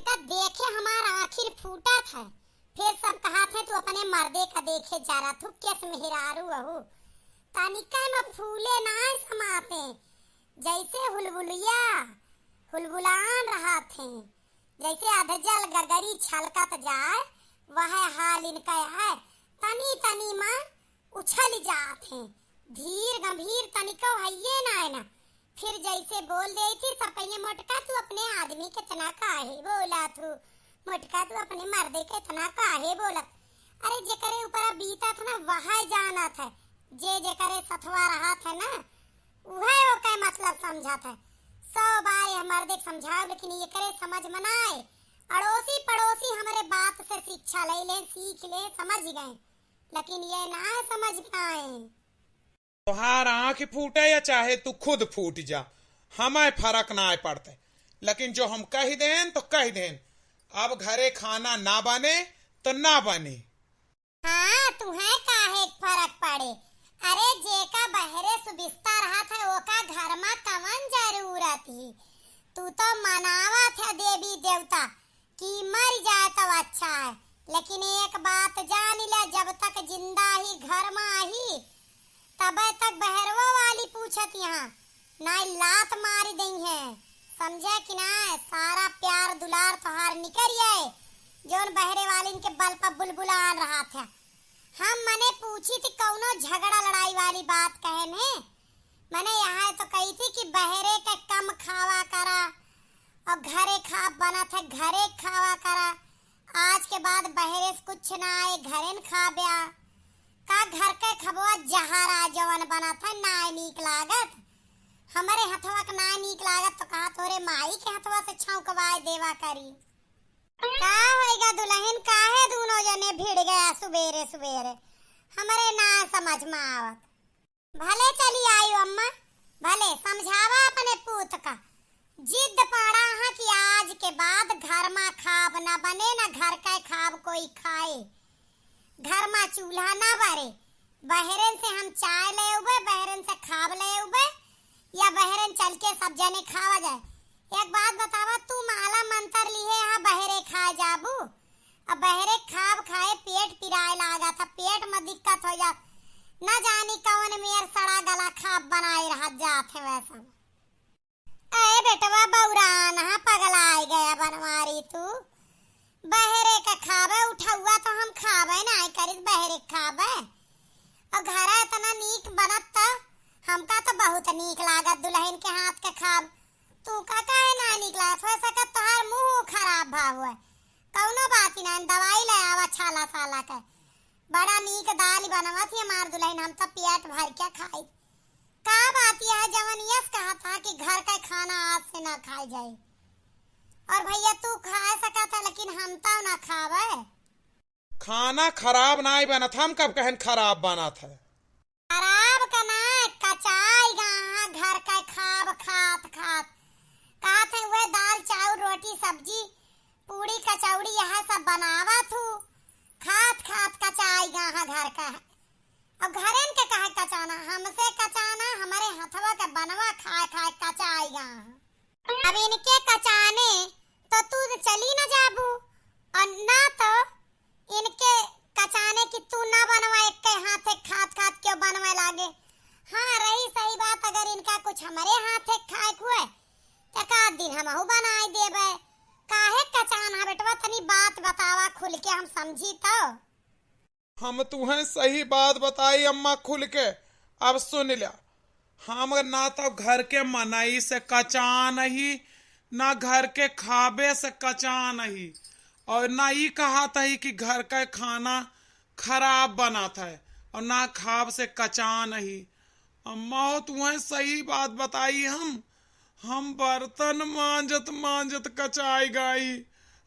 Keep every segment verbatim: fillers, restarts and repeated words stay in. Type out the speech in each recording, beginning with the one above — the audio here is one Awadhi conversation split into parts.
का देखे हमार आँखिन फूटत है, फिर सब कहत है, "तू अपने मर्दे का देखे जरा, तू केस मेहरारू अहू।" तनिका में फूले नाय समाते, जैसे हुलबुलिया हुलबुलान रहत हैं, जैसे अधजल गगरी छलकत जाए, वह हाल इनका है। तनी तनी में उछल जात हैं, धीर गंभीर तनिको हइये नाय ना। फिर जैसे बोल देई थी, सब कहिए, "मोटका, तू अपने आदमी के इतना काहे बोला थू? मोटका, तू अपने मर्दे के इतना काहे बोलत?" अरे, जेकरे ऊपर बीतत ना, वह जानत है, जे जेकरे सथवा रहत है ना, उहे ओके मतलब समझत है। सौ बार यह मर्दे के समझाओ, लेकिन एकरे समझ में ना आए। अड़ोसी पड़ोसी हमरे बात से शिक्षा ले लें, सीख लें, समझ गए, लेकिन ये ना समझ पाए। तोहार आँख फूटे या चाहे तू खुद फूट जा, हमें फर्क ना पड़ते, लेकिन जो हम कह देन तो कह देन, अब घरे खाना ना बने तो ना बने। हाँ, तुहें काहे फर्क पड़े? अरे, जेका बहरे सुबिस्ता रहत है, ओका घर मा कवन जरूरत ही? तू तो मनावत है देवी देवता कि मर जाए तो अच्छा है, लेकिन एक बात जान ले, जब तक जिंदा ही घर मा ही, तबे तक बहरवा वाली पूछत यहाँ, नाई लात मारी दई है, समझे कि ना? सारा प्यार दुलार तोहार निकल आए, जौन बहरे वालिन के बल पर बुलबुलान रहत है। हम मने पूछी थी, कौनो झगड़ा लड़ाई वाली बात कहे में? मने यहाँ तो कही थी कि बहरे के कम खावा करा और घरे खाब बनत है, घरे खावा करा। आज के बाद बहरे से कुछ ना आए, घरे न खाब्या। का घर के खबवा जहर आ, जवन बनत है, नाय नीक लागत। हमरे हथवा के नाय नीक लागत, तो कहा तोरे माई के हथवा से छौंकवाए देवा करी। का होइगा दुलहिन, काहे दूनो जने भिड़ गया सुबेरे सुबेरे? हमरे ना समझ में आवत। भले चली आयु अम्मा, भले समझावा अपने पूत का। जिद पाड़ा हा कि आज के बाद घर मा खाब न बने, न घर का खाब कोई खाए। घर मा चूल्हा न बरे। बहरन से हम चाय ले उबे, बहरन से खाब ले उबे, या बहरन चल के सब जने खावा जाए। एक बात बतावा, तू माला मंतर लिहे हा, बहरे खाए जाबू? अब बहरे खाब खाए पेट पिराए लागत है, पेट में दिक्कत हो जात, न जानी कौन मेर सड़ा गला खाब बनाए रहत जात है वैसन। अरे बेटवा बौरान हा, पगलाए गया बनवारी तू। बहरे का खाबे उठौआ तो हम खाबे नाय करित, बहरे खाबे। और घरा इतना नीक बनत त हमका तो बहुत नीक लागत दुलहिन के हाथ के खाब। तू का काहे ना नीक लागत? हो सकत तोहार मुंह खराब भा हुए। कौनो बात ही ना, दवाई ले आवा छाला साला के। बड़ा नीक दाल बनवत ही हमार दुलहिन, हम तो पेट भर के खाई। का बात यह जवन यस कहा था कि घर का खाना आज से ना खाए जाए? और भैया तू खा सकत है, लेकिन हम तो ना खावे। खाना खराब नाई बनत, हम कब कहन खराब बनत है? खराब का ना, कचाई गा हाँ घर का खाब खात खात। कहत है वह दाल चाउर रोटी सब्जी पूड़ी कचौड़ी यह सब बनावा थू, खात खात कचाई गा हाँ घर का है। अब घरन के कहे कचाना, हमसे कचाना, हमारे हथवा के बनवा खाए खाए कचाई गा हाँ। अब इनके कचाने तो तू चली न जाबू, और ना तो इनके कचाने कि तू ना बनवा, एक के हाथे खात खात क्यों बनवे लागे। हाँ, रही सही बात, अगर इनका कुछ हमरे हाथे खाए के हुए, तो एक आध दिन हमहू बनाए देबे। काहे कचान है बेटवा, तनी बात बतावा खुल के, हम समझी तो। हम तुहें सही बात बताई अम्मा खुल के, अब सुन ल्या। हम ना तो घर के मनई से कचान ही, ना घर के खाबे से कचान ही, और ना ई कहत ही कि घर का खाना खराब बनत है, और ना खाब से कचान ही। अम्मा हो, तुहें सही बात बताई हम। हम बर्तन मांजत मांजत कचाई गाई।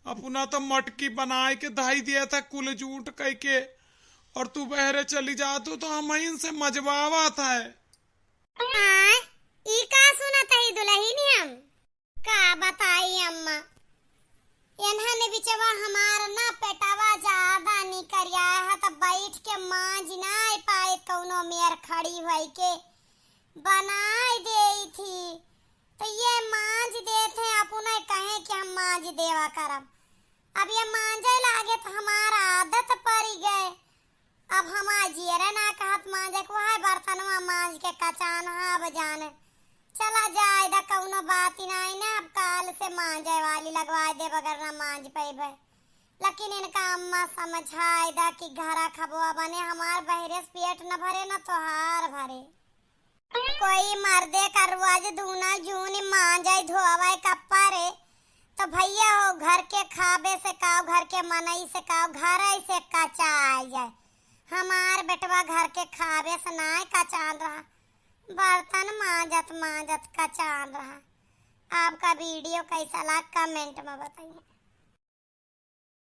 अपना तो मटकी बनाए के धई दिया था कुल जूट कई के, और तू बहरे चली जातू तो हम इनसे मजवावत है। हाँ, ई का सुनत है दुलहिन हम? का बताई अम्मा, एन्हन बिचवा हमार ना पेटवा ज्यादा निकरिया है, त बैठ के मांज नाय पाए, कौनो मेर खड़ी होई के बनाई देई थी। तो ये मांज देत हैं, अपने कहे कि हम मांज देवा करब। अब ये मांजे लागे तो हमार आदत पड़ी गए। अब हमार जियरे ना कहत मांजे को है, बर्तनवा मांज के कचान, हाँ, अब जाने। चला जाए दा, कौनो बात ही नहीं ना, अब काल से मांजे वाली लगवाए दे, बगैर ना मांज पैबे। लेकिन इनका अम्मा समझाए दा कि घरा खबवा बने, हमार बहरे से पेट न भरे, न तोहार भरे। कोई मर्दे का रोज दूना जून मांजे धोवे कपड़े, तो भैया हो, घर के खाबे से काव, घर के मनई से काव, घर से कचाए जाए। हमार बेटवा घर के खाबे से नाय कचान रहा, बर्तन मांजत मांजत कचान रहा। आपका वीडियो कैसा लगा, कमेंट में बताइए।